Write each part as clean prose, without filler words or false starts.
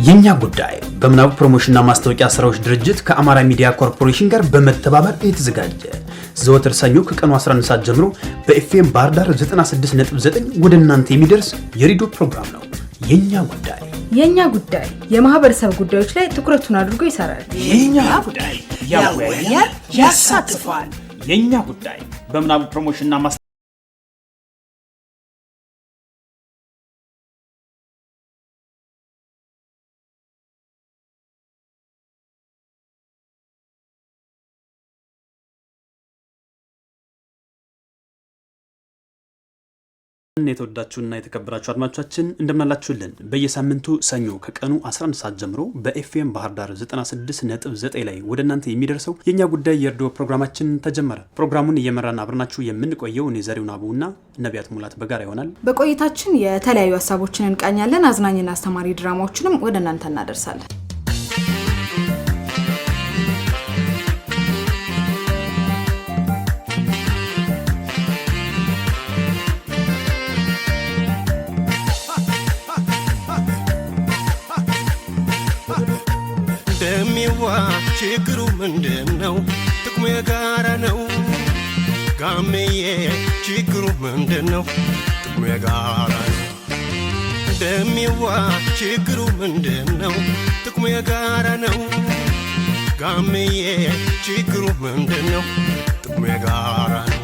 የኛ ጉዳይ በምናቡ ፕሮሞሽንና ማስታወቂያ ስራዎች ድርጅት ከአማራ ሚዲያ ኮርፖሬሽን ጋር በመተባበር የተዘጋጀ ዘወትር ሰኞ ከቀኑ 11 ሰዓት ጀምሮ በኤፍኤም ባህር ዳር 96.9 ወደ እናንተ የሚደርስ የሬዲዮ ፕሮግራም ነው። የኛ ጉዳይ። የእኛ ጉዳይ የማህበረሰብ ጉዳዮች ላይ ትኩረቱን አድርጎ ይሰራል። የኛ ጉዳይ ያወያያል፣ ያሳትፋል። የኛ ጉዳይ በምናቡ ፕሮሞሽንና የተወዳችሁና የተከበራችሁ አድማጮቻችን፣ እንደምናላችሁልን። በየሳምንቱ ሰኞ ከቀኑ 11 ሰዓት ጀምሮ በኤፍኤም ባህር ዳር 96.9 ላይ ወደ እናንተ የሚደርሰው የእኛ ጉዳይ የሬዲዮ ፕሮግራማችን ተጀመረ። ፕሮግራሙን እየመራን አብረናችሁ የምንቆየው እኔ ዘሪሁን አቡና ነቢያት ሙላት በጋራ ይሆናል። በቆይታችን የተለያዩ ሀሳቦችን እንቃኛለን። አዝናኝና አስተማሪ ድራማዎችንም ወደ እናንተ እናደርሳለን። ደሚዋ ችግሩ ምንድን ነው? ጥቅሙ የጋራ ነው። ጋሜዬ ችግሩ ምንድን ነው? ጥቅሙ የጋራ ነው። ደሚዋ ችግሩ ምንድን ነው? ጥቅሙ የጋራ ነው። ጋሜዬ ችግሩ ምንድን ነው? ጥቅሙ የጋራ ነው።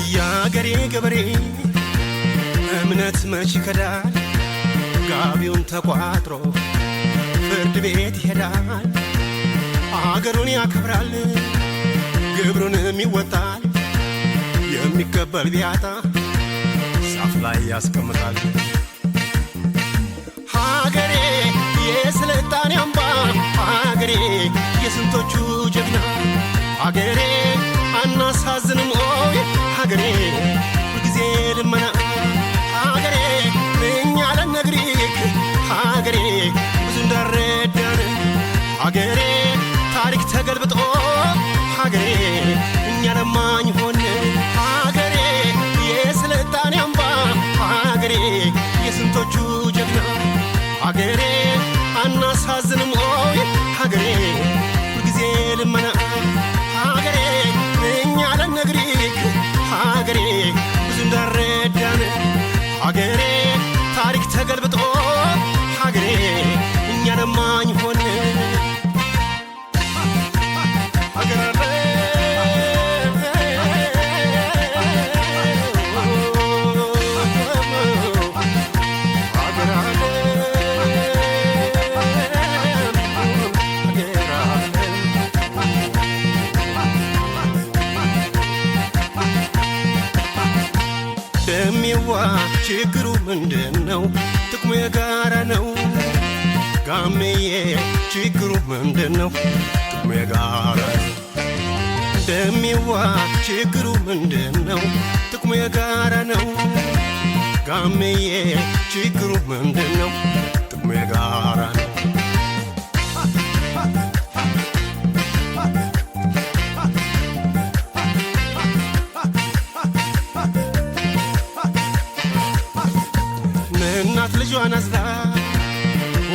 የአገሬ ገበሬ እምነት መች ይከዳል? ጋቢውን ተቋጥሮ ፍርድ ቤት ይሄዳል። አገሩን ያከብራል፣ ግብሩንም ይወጣል። የሚቀበል ቢያጣ ዛፍ ላይ ያስቀምጣል። ሀገሬ የስልጣኔ አምባ፣ ሀገሬ የስንቶቹ ጀግና፣ ሀገሬ አናሳዝንም ሆይ፣ ሀገሬ ሁልጊዜ ልመና፣ ሀገሬ እኛ ለነግሪክ፣ ሀገሬ ብዙ እንዳረዳን፣ ሀገሬ ታሪክ ተገልብጦ፣ ሀገሬ እኛ ለማኝ ሆን። ሀገሬ የስልጣኔ አምባ፣ ሀገሬ የስንቶቹ ጀግና፣ ሀገሬ አናሳዝንም ሆይ፣ ሀገሬ ሁልጊዜ ልመና፣ ሀገሬ እኛ ለነግሪክ፣ ሀገሬ ብዙ እንዳረዳን፣ ሀገሬ ታሪክ ተገልብጦ፣ ሀገሬ እኛ ለማኝ ሆን። ደሚዋ ችግሩ ምንድን ነው? ጥቅሙ የጋራ ነው። ጋሜዬ ችግሩ ምንድን ነው? ጥቅሙ የጋራ ነው። ደሚዋ ችግሩ ምንድን ነው? ጥቅሙ የጋራ ነው። ጋሜዬ ችግሩ ምንድን ነው? ጥቅሙ የጋራ ነው። እናት ልጇን አዝላ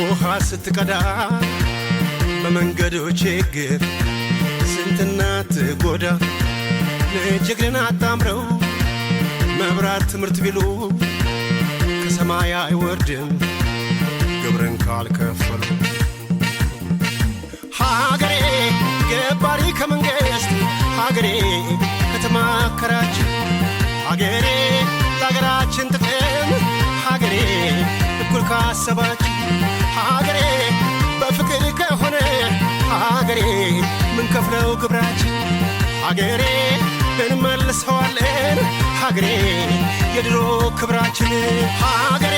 ውሃ ስትቀዳ በመንገዱ ችግር ስንትና ትጎዳ። ችግርን አጣምረው መብራት ትምህርት ቢሉ ከሰማይ አይወርድም ግብርን ካልከፈሉ። ሀገሬ ገባሪ ከመንግስት፣ ሀገሬ ከተማከራችን፣ ሀገሬ ለሀገራችን ጥቅም፣ ሀገሬ እኩል ካሰባች፣ ሀገሬ በፍቅር ከሆነ፣ ሀገሬ ምንከፍለው ግብራችን፣ ሀገሬ እንመልሰዋለን፣ ሀገሬ የድሮ ክብራችን። ሀገሬ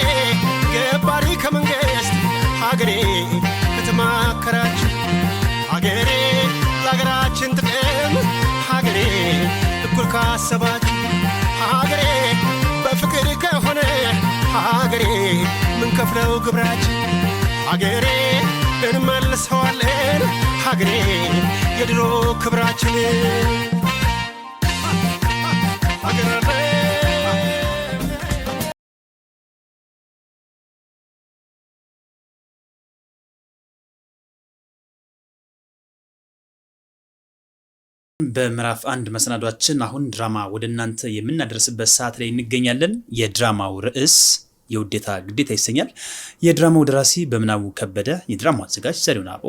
ገባሪ ከመንግስት፣ ሀገሬ ከተማከራችን፣ ሀገሬ ለሀገራችን ጥቅም፣ ሀገሬ እኩል ካሰባች፣ ሀገሬ በፍቅር ከሆነ፣ ሀገሬ ምንከፍለው ግብራችን፣ ሀገሬ እንመልሰዋለን። እንረሳዋለን? ሀገሬ የድሮ ክብራችን። ሀገሬ። በምዕራፍ 1 መሰናዷችን አሁን ድራማ ወደ እናንተ የምናደርስበት ሰዓት ላይ እንገኛለን። የድራማው ርዕስ የውዴታ ግዴታ ይሰኛል። የድራማው ደራሲ በምናቡ ከበደ፣ የድራማው አዘጋጅ ዘሪሁን አቦ፣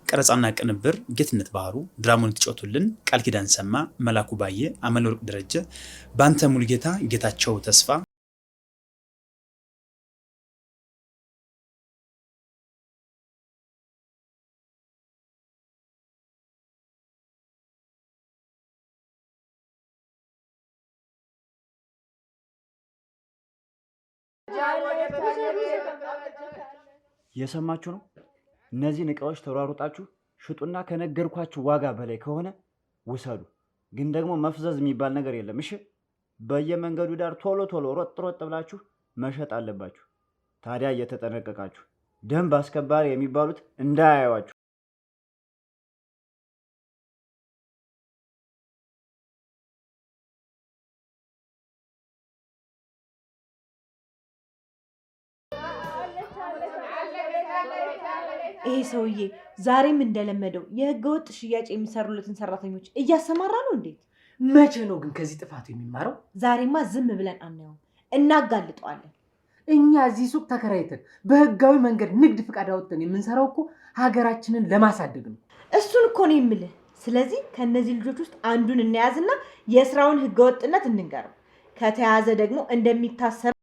ቀረጻና ቅንብር ጌትነት ባህሩ፣ ድራማውን የተጫወቱልን ቃል ኪዳን ሰማ፣ መላኩ ባየ፣ አመለወርቅ ደረጀ፣ ባንተ ሙሉጌታ፣ ጌታቸው ተስፋ። የሰማችሁ ነው። እነዚህን እቃዎች ተሯሩጣችሁ ሽጡና ከነገርኳችሁ ዋጋ በላይ ከሆነ ውሰዱ። ግን ደግሞ መፍዘዝ የሚባል ነገር የለም። እሺ፣ በየመንገዱ ዳር ቶሎ ቶሎ ሮጥ ሮጥ ብላችሁ መሸጥ አለባችሁ። ታዲያ እየተጠነቀቃችሁ ደንብ አስከባሪ የሚባሉት እንዳያዩዋችሁ። ይሄ ሰውዬ ዛሬም እንደለመደው የህገወጥ ሽያጭ የሚሰሩለትን ሰራተኞች እያሰማራ ነው። እንዴት? መቼ ነው ግን ከዚህ ጥፋቱ የሚማረው? ዛሬማ ዝም ብለን አናየውም፣ እናጋልጠዋለን። እኛ እዚህ ሱቅ ተከራይተን በህጋዊ መንገድ ንግድ ፍቃድ አውጥተን የምንሰራው እኮ ሀገራችንን ለማሳደግ ነው። እሱን እኮ ነው የምልህ። ስለዚህ ከእነዚህ ልጆች ውስጥ አንዱን እናያዝና የስራውን ህገወጥነት እንንገረው። ከተያዘ ደግሞ እንደሚታሰር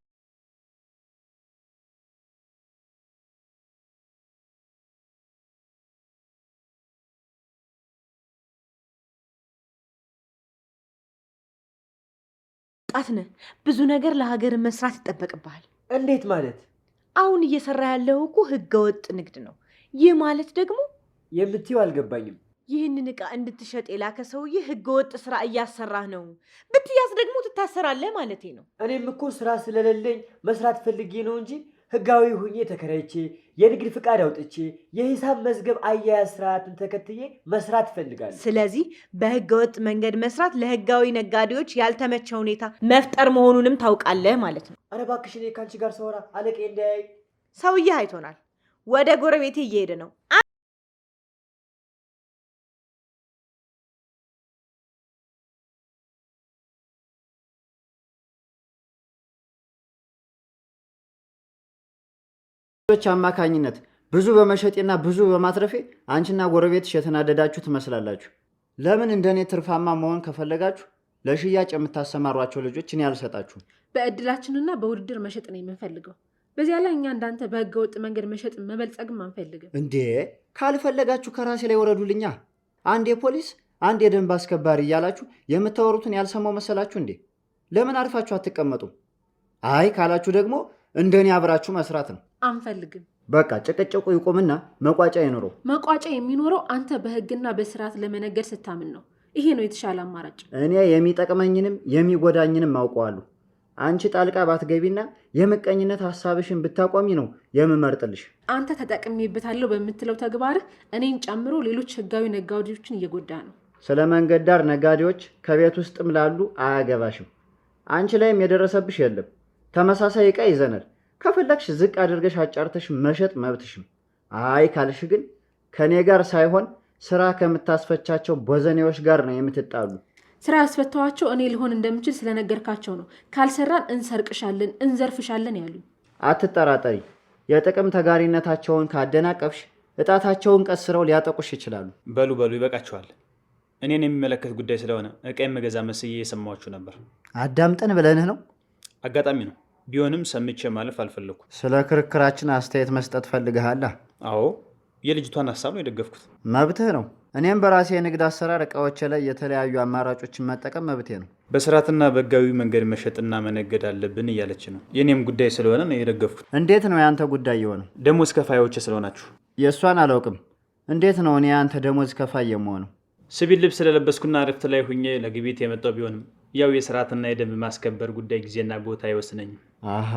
ወጣት ነህ። ብዙ ነገር ለሀገር መስራት ይጠበቅብሃል። እንዴት ማለት? አሁን እየሰራ ያለው እኮ ህገወጥ ንግድ ነው። ይህ ማለት ደግሞ የምትይው አልገባኝም። ይህንን እቃ እንድትሸጥ የላከ ሰውዬ ህገወጥ ስራ እያሰራህ ነው። ብትያዝ ደግሞ ትታሰራለህ ማለቴ ነው። እኔም እኮ ስራ ስለሌለኝ መስራት ፈልጌ ነው እንጂ ህጋዊ ሁኜ ተከራይቼ የንግድ ፍቃድ አውጥቼ የሂሳብ መዝገብ አያያዝ ስርዓትን ተከትዬ መስራት እፈልጋለሁ። ስለዚህ በህገወጥ መንገድ መስራት ለህጋዊ ነጋዴዎች ያልተመቸ ሁኔታ መፍጠር መሆኑንም ታውቃለህ ማለት ነው። ኧረ እባክሽ እኔ ከአንቺ ጋር ሳወራ አለቃዬ እንዳያይ። ሰውዬህ አይቶናል። ወደ ጎረቤቴ እየሄደ ነው። አማካኝነት ብዙ በመሸጤና ብዙ በማትረፌ አንቺና ጎረቤትሽ የተናደዳችሁ ትመስላላችሁ። ለምን እንደኔ ትርፋማ መሆን ከፈለጋችሁ ለሽያጭ የምታሰማሯቸው ልጆች እኔ አልሰጣችሁም። በእድላችንና በውድድር መሸጥ ነው የምንፈልገው። በዚያ ላይ እኛ እንዳንተ በህገወጥ መንገድ መሸጥ መበልጸግም አንፈልግም። እንዴ ካልፈለጋችሁ ከራሴ ላይ ወረዱልኛ። አንድ የፖሊስ አንድ የደንብ አስከባሪ እያላችሁ የምታወሩትን ያልሰማው መሰላችሁ እንዴ? ለምን አርፋችሁ አትቀመጡም? አይ ካላችሁ ደግሞ እንደኔ አብራችሁ መስራት ነው። አንፈልግም። በቃ ጭቅጭቁ ይቁምና መቋጫ ይኑረው። መቋጫ የሚኖረው አንተ በህግና በስርዓት ለመነገድ ስታምን ነው። ይሄ ነው የተሻለ አማራጭ። እኔ የሚጠቅመኝንም የሚጎዳኝንም አውቀዋለሁ። አንቺ ጣልቃ ባትገቢና የምቀኝነት ሀሳብሽን ብታቆሚ ነው የምመርጥልሽ። አንተ ተጠቅሜበታለሁ በምትለው ተግባርህ እኔን ጨምሮ ሌሎች ህጋዊ ነጋዴዎችን እየጎዳ ነው። ስለ መንገድ ዳር ነጋዴዎች ከቤት ውስጥም ላሉ አያገባሽም። አንቺ ላይም የደረሰብሽ የለም። ተመሳሳይ ዕቃ ይዘናል። ከፈለግሽ ዝቅ አድርገሽ አጫርተሽ መሸጥ መብትሽም። አይ ካልሽ ግን ከእኔ ጋር ሳይሆን ስራ ከምታስፈቻቸው ቦዘኔዎች ጋር ነው የምትጣሉ። ስራ ያስፈታዋቸው እኔ ልሆን እንደምችል ስለነገርካቸው ነው። ካልሰራን እንሰርቅሻለን፣ እንዘርፍሻለን ያሉኝ። አትጠራጠሪ፣ የጥቅም ተጋሪነታቸውን ካደናቀፍሽ እጣታቸውን ቀስረው ሊያጠቁሽ ይችላሉ። በሉ በሉ ይበቃችኋል። እኔን የሚመለከት ጉዳይ ስለሆነ እቃ የምገዛ መስዬ የሰማኋችሁ ነበር። አዳምጠን ብለንህ ነው። አጋጣሚ ነው ቢሆንም ሰምቼ ማለፍ አልፈለኩም። ስለ ክርክራችን አስተያየት መስጠት ፈልግሃላ? አዎ፣ የልጅቷን ሀሳብ ነው የደገፍኩት። መብትህ ነው። እኔም በራሴ የንግድ አሰራር እቃዎች ላይ የተለያዩ አማራጮችን መጠቀም መብቴ ነው። በስርዓትና በህጋዊ መንገድ መሸጥና መነገድ አለብን እያለች ነው። የእኔም ጉዳይ ስለሆነ ነው የደገፍኩት። እንዴት ነው የአንተ ጉዳይ የሆነው? ደሞዝ ከፋዮች ስለሆናችሁ። የእሷን አላውቅም። እንዴት ነው እኔ የአንተ ደሞዝ ከፋይ የምሆነው? ሲቪል ልብስ ስለለበስኩና እረፍት ላይ ሁኜ ለግብይት የመጣው ቢሆንም ያው የስርዓትና የደንብ ማስከበር ጉዳይ ጊዜና ቦታ አይወስነኝም። አሃ፣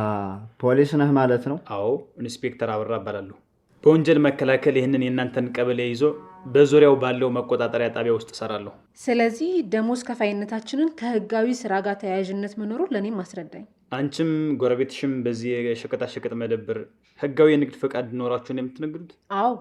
ፖሊስ ነህ ማለት ነው? አዎ፣ ኢንስፔክተር አበራ እባላለሁ። በወንጀል መከላከል ይህንን የእናንተን ቀበሌ ይዞ በዙሪያው ባለው መቆጣጠሪያ ጣቢያ ውስጥ እሰራለሁ። ስለዚህ ደሞዝ ከፋይነታችንን ከህጋዊ ስራ ጋር ተያያዥነት መኖሩ ለእኔም አስረዳኝ። አንቺም ጎረቤትሽም በዚህ የሸቀጣሸቀጥ መደብር ህጋዊ የንግድ ፈቃድ ኖራችሁ ነው የምትነግዱት? አዎ፣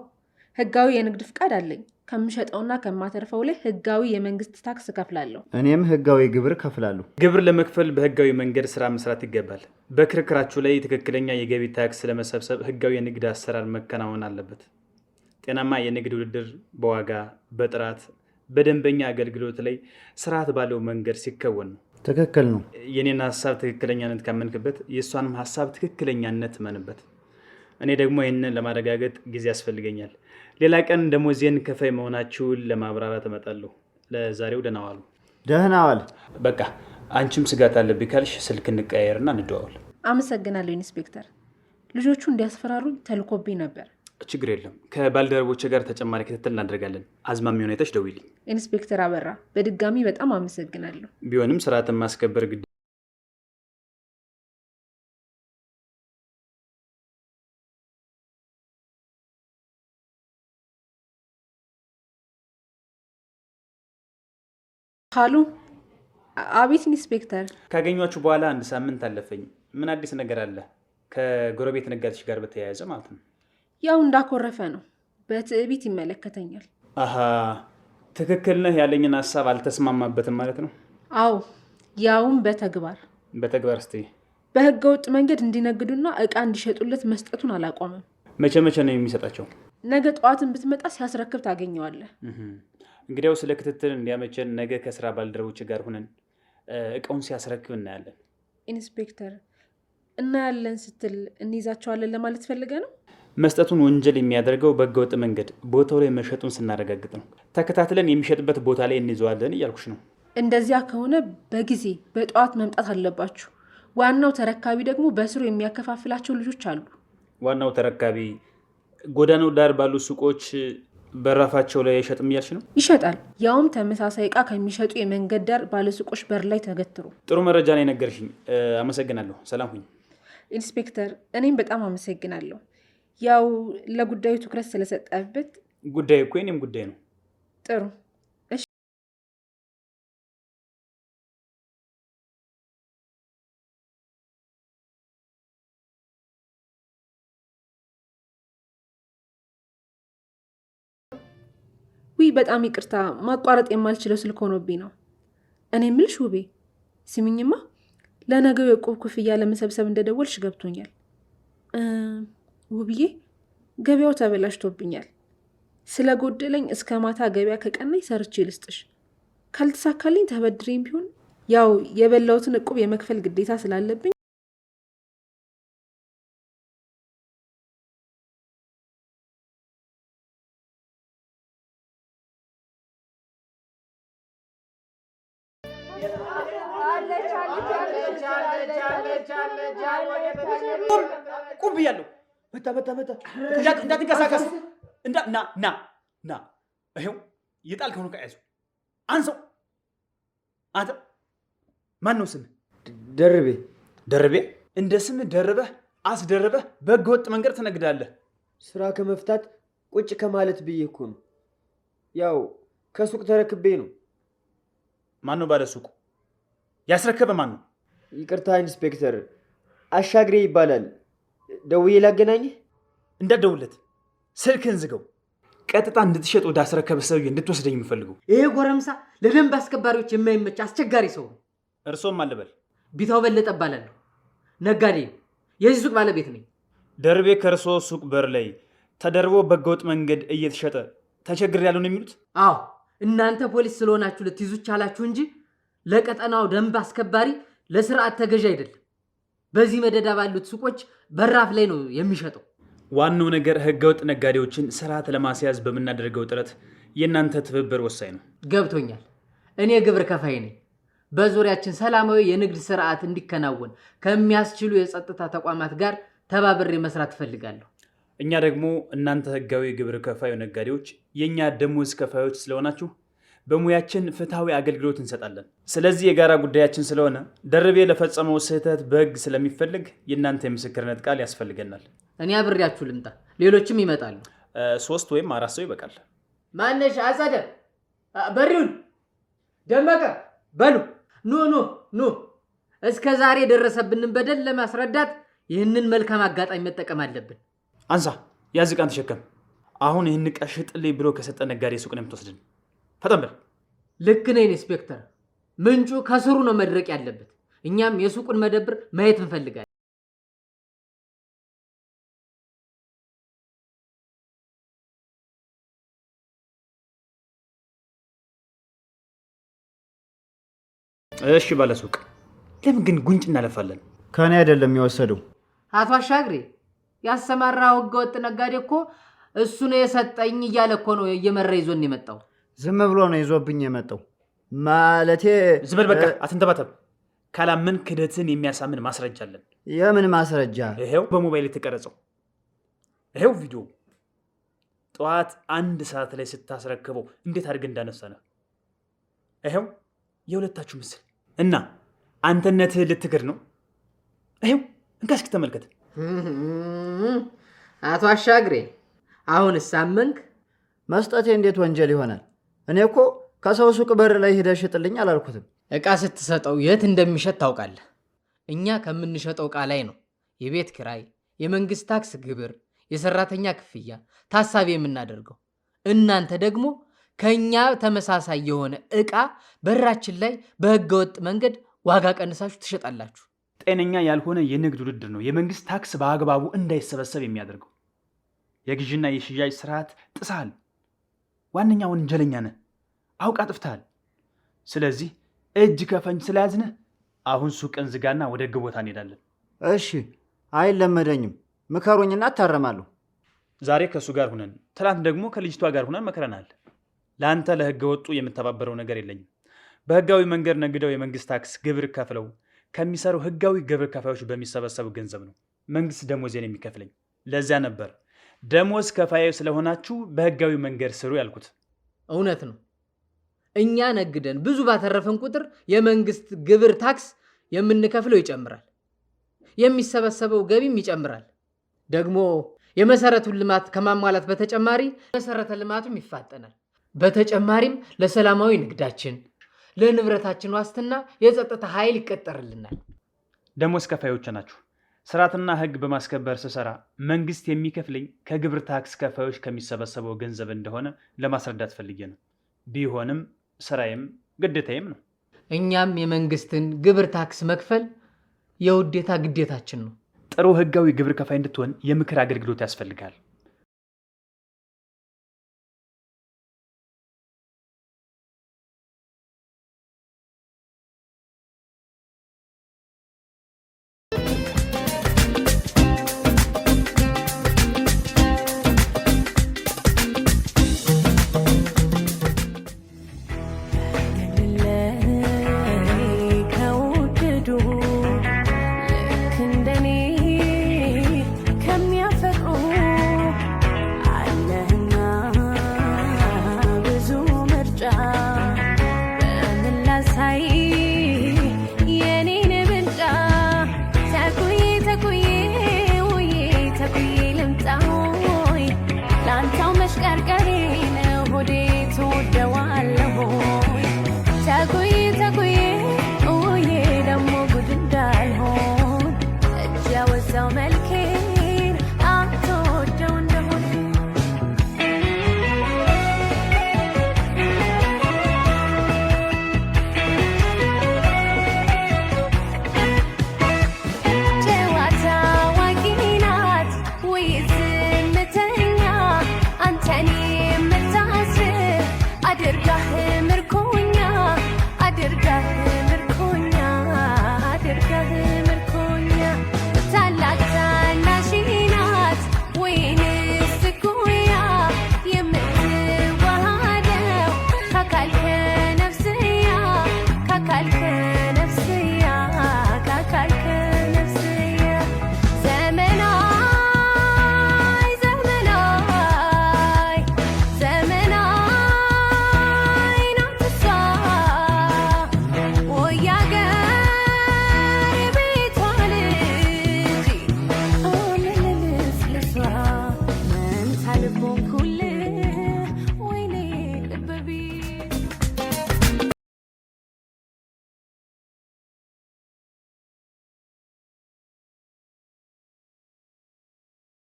ህጋዊ የንግድ ፍቃድ አለኝ። ከምሸጠውና ከማተርፈው ላይ ህጋዊ የመንግስት ታክስ እከፍላለሁ። እኔም ህጋዊ ግብር ከፍላለሁ። ግብር ለመክፈል በህጋዊ መንገድ ስራ መስራት ይገባል። በክርክራችሁ ላይ ትክክለኛ የገቢ ታክስ ለመሰብሰብ ህጋዊ የንግድ አሰራር መከናወን አለበት። ጤናማ የንግድ ውድድር በዋጋ፣ በጥራት፣ በደንበኛ አገልግሎት ላይ ስርዓት ባለው መንገድ ሲከወን ነው። ትክክል ነው። የኔን ሀሳብ ትክክለኛነት ካመንክበት የእሷንም ሀሳብ ትክክለኛነት እመንበት። እኔ ደግሞ ይህንን ለማረጋገጥ ጊዜ ያስፈልገኛል። ሌላ ቀን ደሞዜን ከፋይ መሆናችሁን ለማብራራት እመጣለሁ። ለዛሬው ደህና ዋሉ። ደህና ዋል። በቃ አንቺም ስጋት አለብኝ ካልሽ ስልክ እንቀያየርና እንደዋወል። አመሰግናለሁ ኢንስፔክተር። ልጆቹ እንዲያስፈራሩኝ ተልኮብኝ ነበር። ችግር የለም። ከባልደረቦቼ ጋር ተጨማሪ ክትትል እናደርጋለን። አዝማሚያውን አይተሽ ደውይልኝ። ኢንስፔክተር አበራ፣ በድጋሚ በጣም አመሰግናለሁ። ቢሆንም ስርዓትን ማስከበር ግድ ካሉ አቤት ኢንስፔክተር። ካገኟችሁ በኋላ አንድ ሳምንት አለፈኝ። ምን አዲስ ነገር አለ? ከጎረቤት ነጋዴሽ ጋር በተያያዘ ማለት ነው። ያው እንዳኮረፈ ነው። በትዕቢት ይመለከተኛል። አሀ፣ ትክክል ነህ ያለኝን ሀሳብ አልተስማማበትም ማለት ነው። አዎ፣ ያውም በተግባር። በተግባር ስትይ? በህገ ወጥ መንገድ እንዲነግዱና እቃ እንዲሸጡለት መስጠቱን አላቆምም። መቼ መቼ ነው የሚሰጣቸው? ነገ ጠዋትን ብትመጣ ሲያስረክብ ታገኘዋለህ። እንግዲያው ስለ ክትትል እንዲያመቸን ነገ ከስራ ባልደረቦች ጋር ሁነን እቃውን ሲያስረክብ እናያለን። ኢንስፔክተር፣ እናያለን ስትል እንይዛቸዋለን ለማለት ፈልገህ ነው? መስጠቱን ወንጀል የሚያደርገው በህገወጥ መንገድ ቦታው ላይ መሸጡን ስናረጋግጥ ነው። ተከታትለን የሚሸጥበት ቦታ ላይ እንይዘዋለን እያልኩሽ ነው። እንደዚያ ከሆነ በጊዜ በጠዋት መምጣት አለባችሁ። ዋናው ተረካቢ ደግሞ በስሩ የሚያከፋፍላቸው ልጆች አሉ። ዋናው ተረካቢ ጎዳናው ዳር ባሉ ሱቆች በራፋቸው ላይ አይሸጥም እያልሽ ነው? ይሸጣል። ያውም ተመሳሳይ እቃ ከሚሸጡ የመንገድ ዳር ባለሱቆች በር ላይ ተገትሮ። ጥሩ መረጃ ነው የነገርሽኝ። አመሰግናለሁ። ሰላም ሁኝ። ኢንስፔክተር፣ እኔም በጣም አመሰግናለሁ። ያው ለጉዳዩ ትኩረት ስለሰጠበት። ጉዳዩ እኮ የእኔም ጉዳይ ነው። ጥሩ እሺ። ውይ በጣም ይቅርታ፣ ማቋረጥ የማልችለው ስልክ ሆኖብኝ ነው። እኔ የምልሽ ውቤ፣ ስሚኝማ፣ ለነገው የዕቁብ ክፍያ ለመሰብሰብ እንደደወልሽ ገብቶኛል። ውብዬ፣ ገበያው ተበላሽቶብኛል። ስለጎደለኝ እስከ ማታ ገበያ ከቀናኝ ሰርቼ ልስጥሽ። ካልተሳካልኝ ተበድሬም ቢሆን ያው የበላሁትን ዕቁብ የመክፈል ግዴታ ስላለብኝ ቁም ብያለሁ። መጣ መጣ መጣ። እንዳትንቀሳቀስ። ና ና ና። ይኸው የጣልከውን ዕቃ ያዘው። አንሰው። አንተ ማን ነው ስምህ? ደርቤ። ደርቤ? እንደ ስምህ ደርበህ አስደርበህ በህገ ወጥ መንገድ ትነግዳለህ። ስራ ከመፍታት ቁጭ ከማለት ብዬ እኮ ነው። ያው ከሱቅ ተረክቤ ነው። ማን ነው ባለ ሱቁ? ያስረከበ ማን ነው? ይቅርታ ኢንስፔክተር፣ አሻግሬ ይባላል። ደውዬ ላገናኝህ? እንዳትደውልለት፣ ስልክህን ዝገው። ቀጥታ እንድትሸጥ ወደ አስረከበ ሰውዬ እንድትወስደኝ የምፈልገው። ይሄ ጎረምሳ ለደንብ አስከባሪዎች የማይመች አስቸጋሪ ሰው ነው። እርሶም አልበል። ቢታው በለጠ እባላለሁ። ነጋዴ፣ የዚህ ሱቅ ባለቤት ነኝ። ደርቤ ከእርሶ ሱቅ በር ላይ ተደርቦ በህገወጥ መንገድ እየተሸጠ ተቸግሬያለሁ ነው የሚሉት? አዎ፣ እናንተ ፖሊስ ስለሆናችሁ ልትይዙ ቻላችሁ እንጂ ለቀጠናው ደንብ አስከባሪ ለስርዓት ተገዥ አይደለም። በዚህ መደዳ ባሉት ሱቆች በራፍ ላይ ነው የሚሸጠው። ዋናው ነገር ህገወጥ ነጋዴዎችን ስርዓት ለማስያዝ በምናደርገው ጥረት የእናንተ ትብብር ወሳኝ ነው። ገብቶኛል። እኔ ግብር ከፋይ ነኝ። በዙሪያችን ሰላማዊ የንግድ ስርዓት እንዲከናወን ከሚያስችሉ የጸጥታ ተቋማት ጋር ተባብሬ መስራት እፈልጋለሁ። እኛ ደግሞ እናንተ ህጋዊ ግብር ከፋዩ ነጋዴዎች የእኛ ደሞዝ ከፋዮች ስለሆናችሁ በሙያችን ፍትሐዊ አገልግሎት እንሰጣለን። ስለዚህ የጋራ ጉዳያችን ስለሆነ ደርቤ ለፈጸመው ስህተት በሕግ ስለሚፈልግ የእናንተ የምስክርነት ቃል ያስፈልገናል። እኔ አብሬያችሁ ልምጣ፣ ሌሎችም ይመጣሉ። ሶስት ወይም አራት ሰው ይበቃል። ማነሽ? አጸደ፣ በሪውን፣ ደመቀ በሉ ኑ ኑ ኑ። እስከ ዛሬ የደረሰብንን በደል ለማስረዳት ይህንን መልካም አጋጣሚ መጠቀም አለብን። አንሳ፣ ያዝ ዕቃን ተሸከም። አሁን ይህን ዕቃ ሽጥልኝ ብሎ ከሰጠ ነጋዴ ሱቅ ነው የምትወስድን። ፈጠን በል። ልክ ነህ ኢንስፔክተር። ምንጩ ከስሩ ነው መድረቅ ያለበት። እኛም የሱቁን መደብር ማየት እንፈልጋለን። እሺ ባለሱቅ፣ ለምን ግን ጉንጭ እናለፋለን? ከእኔ አይደለም የወሰደው። አቶ አሻግሬ ያሰማራው ህገወጥ ነጋዴ እኮ እሱ ነው የሰጠኝ እያለ እኮ ነው እየመራ ይዞን የመጣው። ዝም ብሎ ነው ይዞብኝ የመጣው። ማለቴ ዝም በል በቃ፣ አትንተባተብ። ካላመን ክደትን የሚያሳምን ማስረጃ አለን። የምን ማስረጃ? ይሄው በሞባይል የተቀረጸው ይሄው ቪዲዮ። ጠዋት 1 ሰዓት ላይ ስታስረክበው እንዴት አድርገህ እንዳነሳ ነው። ይሄው የሁለታችሁ ምስል እና አንተነትህ ልትክድ ነው። ይሄው እንካ እስኪ ተመልከት። አቶ አሻግሬ አሁንስ አመንክ? መስጠቴ እንዴት ወንጀል ይሆናል? እኔ እኮ ከሰው ሱቅ በር ላይ ሂደህ ሽጥልኝ አላልኩትም። እቃ ስትሰጠው የት እንደሚሸጥ ታውቃለህ። እኛ ከምንሸጠው እቃ ላይ ነው የቤት ኪራይ፣ የመንግስት ታክስ ግብር፣ የሰራተኛ ክፍያ ታሳቢ የምናደርገው። እናንተ ደግሞ ከእኛ ተመሳሳይ የሆነ እቃ በራችን ላይ በህገወጥ መንገድ ዋጋ ቀንሳችሁ ትሸጣላችሁ። ጤነኛ ያልሆነ የንግድ ውድድር ነው የመንግስት ታክስ በአግባቡ እንዳይሰበሰብ የሚያደርገው። የግዥና የሽያጭ ስርዓት ጥሰሃል። ዋነኛ ወንጀለኛ ነህ። አውቃ አጥፍተሃል። ስለዚህ እጅ ከፈንጅ ስለያዝንህ አሁን ሱቅን ዝጋና ወደ ህግ ቦታ እንሄዳለን። እሺ፣ አይለመደኝም። ምከሩኝና እታረማለሁ። ዛሬ ከእሱ ጋር ሁነን፣ ትናንት ደግሞ ከልጅቷ ጋር ሁነን መክረናል። ለአንተ ለህገ ወጡ የምተባበረው ነገር የለኝም። በህጋዊ መንገድ ነግደው የመንግስት ታክስ ግብር ከፍለው ከሚሰሩ ህጋዊ ግብር ከፋዮች በሚሰበሰቡ ገንዘብ ነው መንግስት ደሞዜን የሚከፍለኝ። ለዚያ ነበር ደሞዝ ከፋይ ስለሆናችሁ በህጋዊ መንገድ ስሩ ያልኩት። እውነት ነው። እኛ ነግደን ብዙ ባተረፈን ቁጥር የመንግስት ግብር ታክስ የምንከፍለው ይጨምራል፣ የሚሰበሰበው ገቢም ይጨምራል። ደግሞ የመሰረቱን ልማት ከማሟላት በተጨማሪ መሰረተ ልማቱም ይፋጠናል። በተጨማሪም ለሰላማዊ ንግዳችን፣ ለንብረታችን ዋስትና የጸጥታ ኃይል ይቀጠርልናል። ደሞዝ ከፋዮች ናችሁ። ስርዓትና ህግ በማስከበር ስሰራ መንግስት የሚከፍለኝ ከግብር ታክስ ከፋዮች ከሚሰበሰበው ገንዘብ እንደሆነ ለማስረዳት ፈልጌ ነው። ቢሆንም ስራዬም ግዴታዬም ነው። እኛም የመንግስትን ግብር ታክስ መክፈል የውዴታ ግዴታችን ነው። ጥሩ ህጋዊ ግብር ከፋይ እንድትሆን የምክር አገልግሎት ያስፈልጋል። ከወደዱ ልክ እንደኔ ከሚያፈቅሩ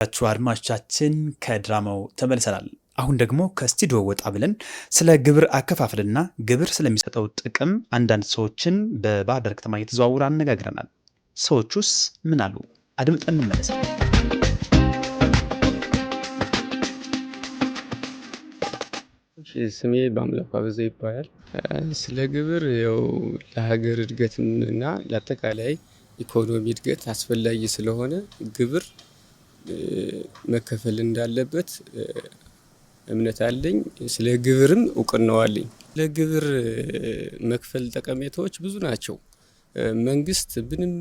ችሁ አድማጮቻችን ከድራማው ተመልሰናል። አሁን ደግሞ ከስቱዲዮ ወጣ ብለን ስለ ግብር አከፋፈልና ግብር ስለሚሰጠው ጥቅም አንዳንድ ሰዎችን በባህር ዳር ከተማ እየተዘዋወረ አነጋግረናል። ሰዎቹስ ምን አሉ? አድምጠን እንመለሳለን። ስሜ በአምላኩ አበዛ ይባላል። ስለ ግብር ያው ለሀገር እድገትና ለአጠቃላይ ኢኮኖሚ እድገት አስፈላጊ ስለሆነ ግብር መከፈል እንዳለበት እምነት አለኝ። ስለ ግብርም እውቅናው አለኝ። ለግብር መክፈል ጠቀሜታዎች ብዙ ናቸው። መንግስት ምንም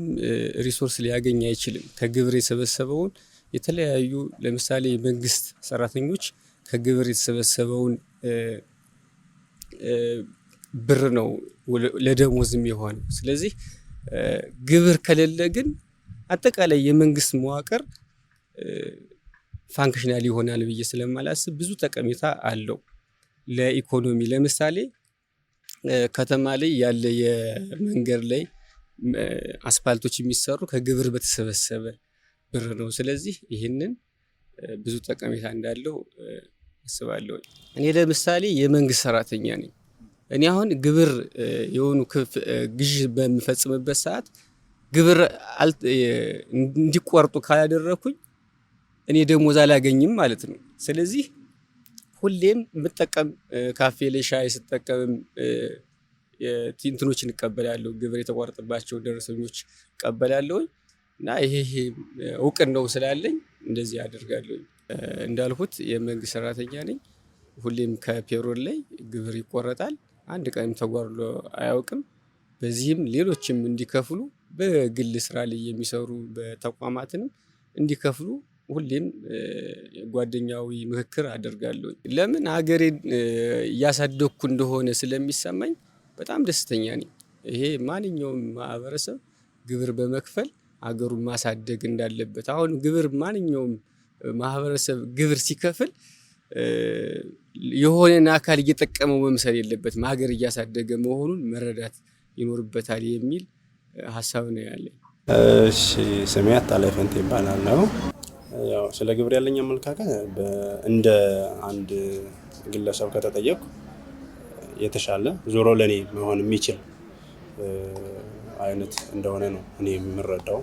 resource ሊያገኝ አይችልም። ከግብር የሰበሰበውን የተለያዩ፣ ለምሳሌ የመንግስት ሰራተኞች ከግብር የተሰበሰበውን ብር ነው ለደሞዝ የሚሆነው። ስለዚህ ግብር ከሌለ ግን አጠቃላይ የመንግስት መዋቅር functional ይሆናል ብዬ ስለማላስብ ብዙ ጠቀሜታ አለው። ለኢኮኖሚ ለምሳሌ ከተማ ላይ ያለ የመንገድ ላይ አስፋልቶች የሚሰሩ ከግብር በተሰበሰበ ብር ነው። ስለዚህ ይህንን ብዙ ጠቀሜታ እንዳለው አስባለሁ። እኔ ለምሳሌ የመንግስት ሰራተኛ ነኝ። እኔ አሁን ግብር የሆኑ ግዥ በምፈጽምበት ሰዓት ግብር እንዲቆርጡ ካላደረኩኝ እኔ ደሞዝ አላገኝም ማለት ነው። ስለዚህ ሁሌም የምጠቀም ካፌ ላይ ሻይ ስጠቀምም እንትኖችን እቀበላለሁ፣ ግብር የተቆረጠባቸው ደረሰኞች እቀበላለሁኝ እና ይሄ እውቅናው ስላለኝ እንደዚህ አደርጋለሁኝ። እንዳልኩት የመንግስት ሰራተኛ ነኝ። ሁሌም ከ payroll ላይ ግብር ይቆረጣል። አንድ ቀንም ተጓድሎ አያውቅም። በዚህም ሌሎችም እንዲከፍሉ፣ በግል ስራ ላይ የሚሰሩ በተቋማትንም እንዲከፍሉ ሁሌም ጓደኛዊ ምክክር አደርጋለሁ። ለምን ሀገሬን እያሳደግኩ እንደሆነ ስለሚሰማኝ በጣም ደስተኛ ነኝ። ይሄ ማንኛውም ማህበረሰብ ግብር በመክፈል ሀገሩን ማሳደግ እንዳለበት፣ አሁን ግብር ማንኛውም ማህበረሰብ ግብር ሲከፍል የሆነን አካል እየጠቀመው መምሰል የለበትም፣ ሀገር እያሳደገ መሆኑን መረዳት ይኖርበታል የሚል ሀሳብ ነው ያለኝ። እሺ፣ ስሜ አታላይ ፈንቴ ይባላል። ያው ስለ ግብር ያለኝ አመለካከት እንደ አንድ ግለሰብ ከተጠየቅኩ የተሻለ ዞሮ ለኔ መሆን የሚችል አይነት እንደሆነ ነው እኔ የምረዳው።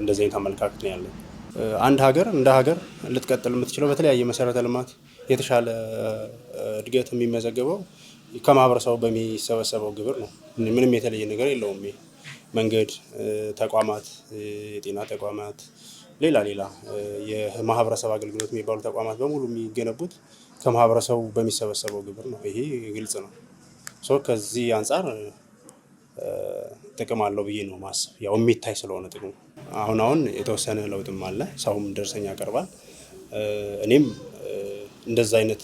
እንደዚህ አይነት አመለካከት ነው ያለኝ። አንድ ሀገር እንደ ሀገር ልትቀጥል የምትችለው በተለያየ መሰረተ ልማት የተሻለ እድገት የሚመዘገበው ከማህበረሰቡ በሚሰበሰበው ግብር ነው። ምንም የተለየ ነገር የለውም። መንገድ፣ ተቋማት፣ የጤና ተቋማት፣ ሌላ ሌላ የማህበረሰብ አገልግሎት የሚባሉ ተቋማት በሙሉ የሚገነቡት ከማህበረሰቡ በሚሰበሰበው ግብር ነው። ይሄ ግልጽ ነው። So ከዚህ አንፃር ጥቅም አለው ብዬ ነው ማስብ። ያው የሚታይ ስለሆነ ጥቅሙ አሁን አሁን የተወሰነ ለውጥም አለ። ሰውም ደረሰኝ ያቀርባል። እኔም እንደዛ አይነት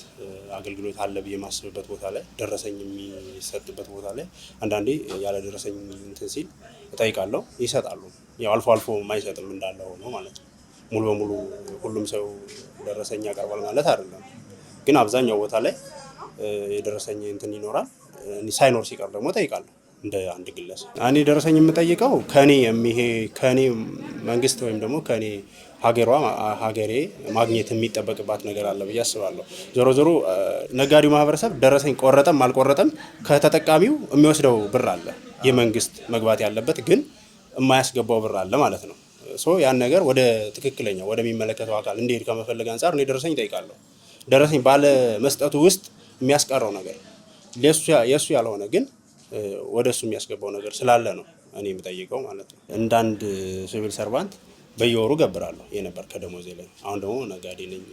አገልግሎት አለ ብዬ የማስብበት ቦታ ላይ፣ ደረሰኝ የሚሰጥበት ቦታ ላይ አንዳንዴ ያለ ደረሰኝ እንትን ሲል እጠይቃለሁ፣ ይሰጣሉ። ያው አልፎ አልፎ የማይሰጥም እንዳለ ሆኖ ማለት ነው። ሙሉ በሙሉ ሁሉም ሰው ደረሰኝ ያቀርባል ማለት አይደለም። ግን አብዛኛው ቦታ ላይ የደረሰኝ እንትን ይኖራል። ሳይኖር ሲቀር ደግሞ እጠይቃለሁ። እንደ አንድ ግለሰብ እኔ ደረሰኝ የምጠይቀው ከኔ የሚሄ ከኔ መንግስት ወይም ደግሞ ከኔ ሀገሯ ሀገሬ ማግኘት የሚጠበቅባት ነገር አለ ብዬ አስባለሁ። ዞሮ ዞሮ ነጋዴው ማህበረሰብ ደረሰኝ ቆረጠም አልቆረጠም ከተጠቃሚው የሚወስደው ብር አለ። የመንግስት መግባት ያለበት ግን የማያስገባው ብር አለ ማለት ነው። So ያን ነገር ወደ ትክክለኛ ወደሚመለከተው አካል እንዲሄድ ከመፈለግ አንጻር እኔ ደረሰኝ እጠይቃለሁ። ደረሰኝ ባለ መስጠቱ ውስጥ የሚያስቀረው ነገር የእሱ ያልሆነ ግን ወደ እሱ የሚያስገባው ነገር ስላለ ነው እኔ የምጠይቀው ማለት ነው። እንደ አንድ civil servant በየወሩ ገብራለሁ የነበር ከደሞዜ ላይ። አሁን ደግሞ ነጋዴ ነኝ።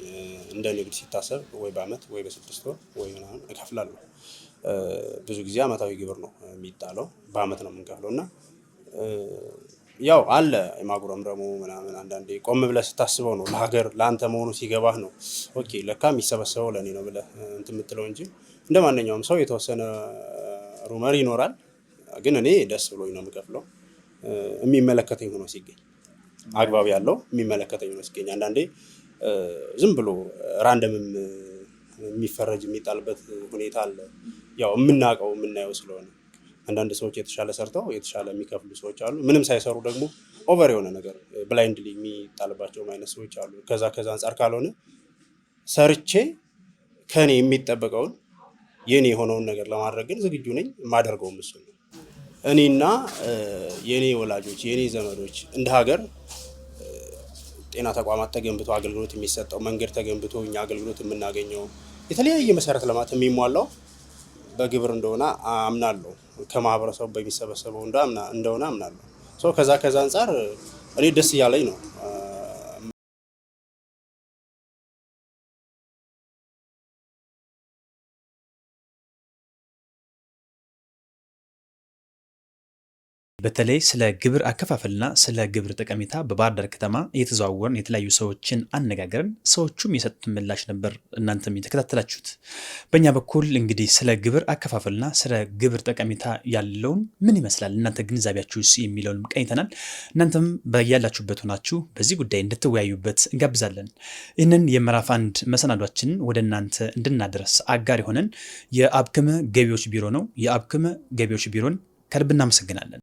እንደ ንግድ ሲታሰብ ወይ በአመት ወይ በ6 ወር ወይ ምናምን እከፍላለሁ። ብዙ ጊዜ አመታዊ ግብር ነው የሚጣለው፣ በአመት ነው የምንከፍለው። እና ያው አለ የማጉረምረሙ ምናምን። አንዳንዴ ቆም ብለህ ስታስበው ነው፣ ለሀገር ለአንተ መሆኑ ሲገባህ ነው okay ለካ የሚሰበሰበው ለእኔ ነው ብለህ እንትን የምትለው እንጂ እንደ ማንኛውም ሰው የተወሰነ rumor ይኖራል። ግን እኔ ደስ ብሎኝ ነው የምከፍለው፣ የሚመለከተኝ ሆኖ ሲገኝ፣ አግባብ ያለው የሚመለከተኝ ሆኖ ሲገኝ። አንዳንዴ ዝም ብሎ random ም የሚፈረጅ የሚጣልበት ሁኔታ አለ። ያው የምናውቀው የምናየው ስለሆነ አንዳንድ ሰዎች የተሻለ ሰርተው የተሻለ የሚከፍሉ ሰዎች አሉ። ምንም ሳይሰሩ ደግሞ over የሆነ ነገር blindly የሚጣልባቸው አይነት ሰዎች አሉ። ከዛ አንጻር ካልሆነ ሰርቼ ከኔ የሚጠበቀውን የኔ የሆነውን ነገር ለማድረግ ግን ዝግጁ ነኝ። የማደርገውም እሱ ነው። እኔና የኔ ወላጆች፣ የኔ ዘመዶች፣ እንደ ሀገር ጤና ተቋማት ተገንብቶ አገልግሎት የሚሰጠው፣ መንገድ ተገንብቶ እኛ አገልግሎት የምናገኘው፣ የተለያየ መሰረተ ልማት የሚሟላው በግብር እንደሆነ አምናለሁ። ከማህበረሰቡ በሚሰበሰበው እንደሆነ አምናለሁ። ከዛ አንጻር እኔ ደስ እያለኝ ነው። በተለይ ስለ ግብር አከፋፈልና ስለ ግብር ጠቀሜታ በባህር ዳር ከተማ እየተዘዋወርን የተለያዩ ሰዎችን አነጋገርን። ሰዎቹም የሰጡትን ምላሽ ነበር እናንተም የተከታተላችሁት። በእኛ በኩል እንግዲህ ስለ ግብር አከፋፈልና ስለ ግብር ጠቀሜታ ያለውን ምን ይመስላል፣ እናንተ ግንዛቤያችሁስ የሚለውንም ቀኝተናል። እናንተም በያላችሁበት ሆናችሁ በዚህ ጉዳይ እንድትወያዩበት እንጋብዛለን። ይህንን የምዕራፍ 1 መሰናዷችንን ወደ እናንተ እንድናደርስ አጋር የሆነን የአብክመ ገቢዎች ቢሮ ነው። የአብክመ ገቢዎች ቢሮን ከልብ እናመሰግናለን።